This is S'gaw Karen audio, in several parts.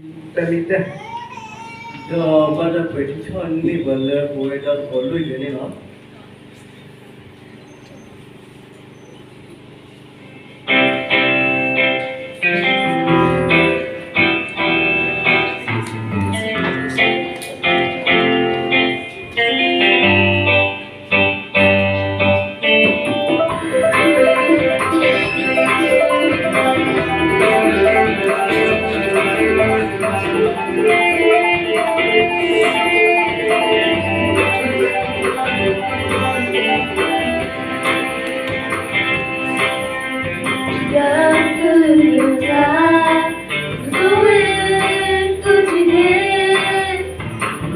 တၢ်မ့ၢ်တၢ်, ဒီးဘၣ်တၢ်ပှဲၤထံထီၣ်န့ၢ်ပှၤလၢပဝဲဒီတကပၤလွံၢ်ဂၤန့ၣ်လီၤ. ယွၤကလုၢ်ကထါ ကဆိၣ်ဂ့ၤ ကိးထံၣ်န့ၣ်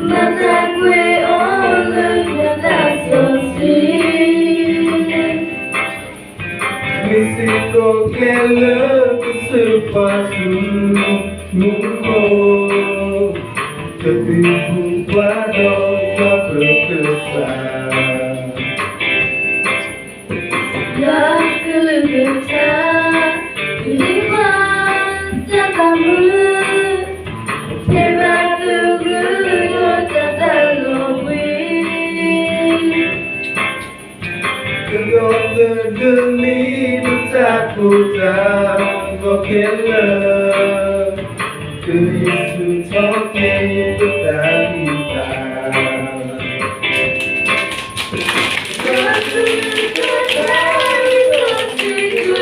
ဘၣ်တၢ်ကွဲးအီၤလၢယွၤသးစီဆှံ မ့ၢ်စ့ၢ်ကီးကျဲလၢကစၢၢ်ပှၤဆူမူခိၣ်, ကသံၣ်ဘူၣ်ပှၤဒီးယွၤပၢၤကစၢ်, ယွၤကလုၢ်ကထါ ကလံၤမၤတၢ်သးမုာ်, ဖဲဘၣ်သဂၢၢ်ဒီးတၢ်သးလီၤဘှံး ကဒီးသဒၢလံပတၢ်ကိၢ်တၢ်ဂီၤခဲလၢာ်, ကလံၤဆူၣ်ထီၣ်က့ၤပတၢ်ဂံၢ်တၢ်ဘါ. မ့ၢ်စ့ၢ်ကီးစ့ၢ်ကီးဝဲ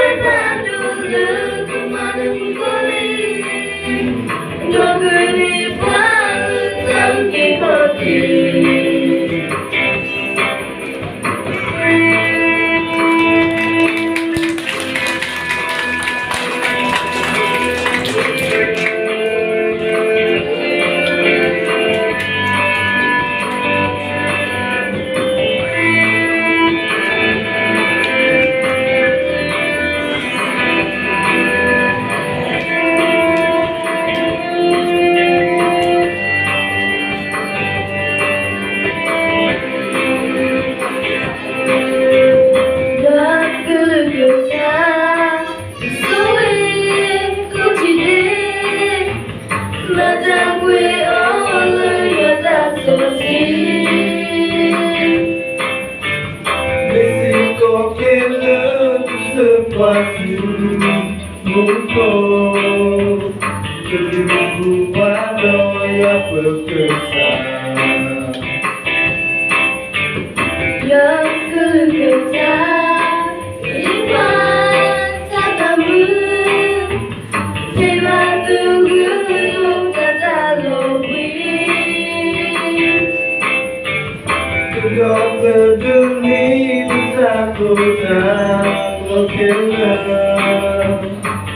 ဒၣ်ဒိၣ်လၢကမၤလၢမုၣ်ကီၤလံၤ, ဒီးကရ့ၣ်ပှၤလၢတၢ်အုၣ်က့ၤခီၣ်က့ၤ ယွၤကလုၢ်ကထါ ဆိၣ်ဂ့ၤ ကိးထံၣ်န့ၣ် ဘၣ်တၢ်ကွဲးအီၤလၢယွၤသးစီဆှံ မ့ၢ်စ့ၢ်ကီးကျဲလၢကစၢၢ်ပှၤဆူမူခိၣ်, ကသံၣ်ဘူၣ်ပှၤဒီးယွၤပၢၤကစၢ် ယွၤကလုၢ်ကထါ ကလံၤမၤတၢ်သးမုာ်, ဖဲဘၣ်သဂၢၢ်ဒီးတၢ်သးလီၤဘှံး ကဒီးသဒၢလံပတၢ်ကိၢ်တၢ်ဂီၤခဲလၢာ်,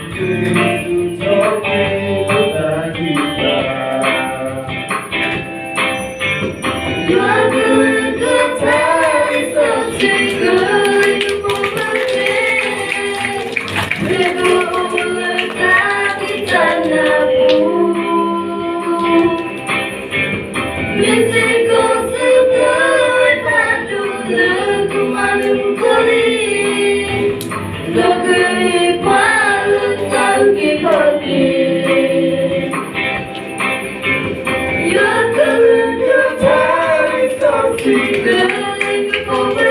ကလံၤဆူၣ်ထီၣ်က့ၤပတၢ်ဂံၢ်တၢ်ဘါ. ယွၤကလုၢ်ကထါ လံာ်စီဆှံကတိၤ ကပိာ်ပာ်က့ၤ မ့ၢ်အိၣ်လၢတၢ်သံတၢ်နၢ်ပူၤ မ့ၢ်စ့ၢ်ကီးစ့ၢ်ကီးဝဲဒၣ်ဒိၣ်လၢကမၤလၢမုၣ်ကီၤလံၤ ဒီးကရ့ၣ်ပှၤလၢတၢ်အုၣ်က့ၤခီၣ်က့ၤ ယွၤကလုၢ်ကထါ လံာ်စီဆှံကတိၤ ကပိာ်ပာ်